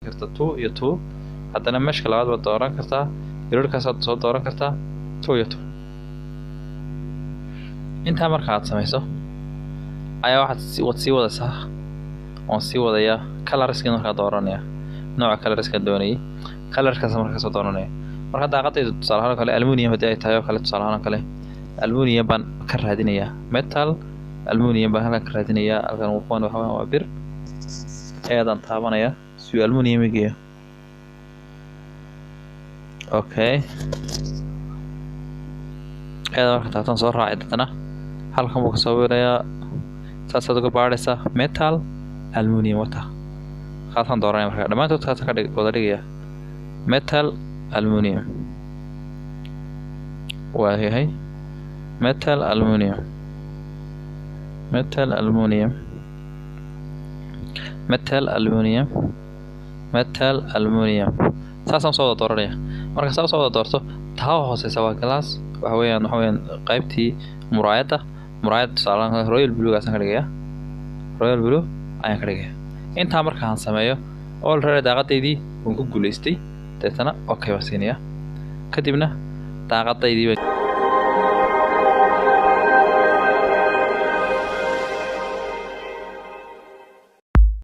Karta two iyo two. Haddana meshka labaad baad dooran kartaa, gridkaasaad soo dooran kartaa, two iyo two. Intaa marka aad samayso ayaa waxaad waad sii wadaysaa, oon sii wadayaa colorski. Markaa dooranaya nooca colorska doonayay, colorkaas markaa kasoo dooranaya. Marka daaqadaydu tusaale ahaan oo kale aluminium haddii ay tahay oo kale, tusaale ahaan oo kale aluminium baan ka raadinayaa, metal aluminium baan halkan ka raadinayaa. Halkan kuwan waxa waa bir eedaan taabanaya si uu aluminium igeeyo. Okay, eeda marka taabtaan soo raacay, dadna halkan buu kasoo wirayaa. Saasaad uga baadhaysaa metal aluminium wata, kaasaan dooranaya. Marka dhammaantood kaasaan ka dhig wada dhigaya metal aluminium. Waayahay, metal aluminium, metal aluminium, metal aluminium, metal aluminium, saasaan soo wada dooranaya. Marka saa soo wada doorto, taa hooseysa waa glass, waxa weeyaan qaybtii muraayadda. Muraayadda tusaale royal blue gaasaan ka dhigaya, royal blue ayaan ka dhigaya. Intaa markaan sameeyo, already daaqadaydii waan ku guuleystay. Deetana okay baan siinaya, kadibna daaqadaydii.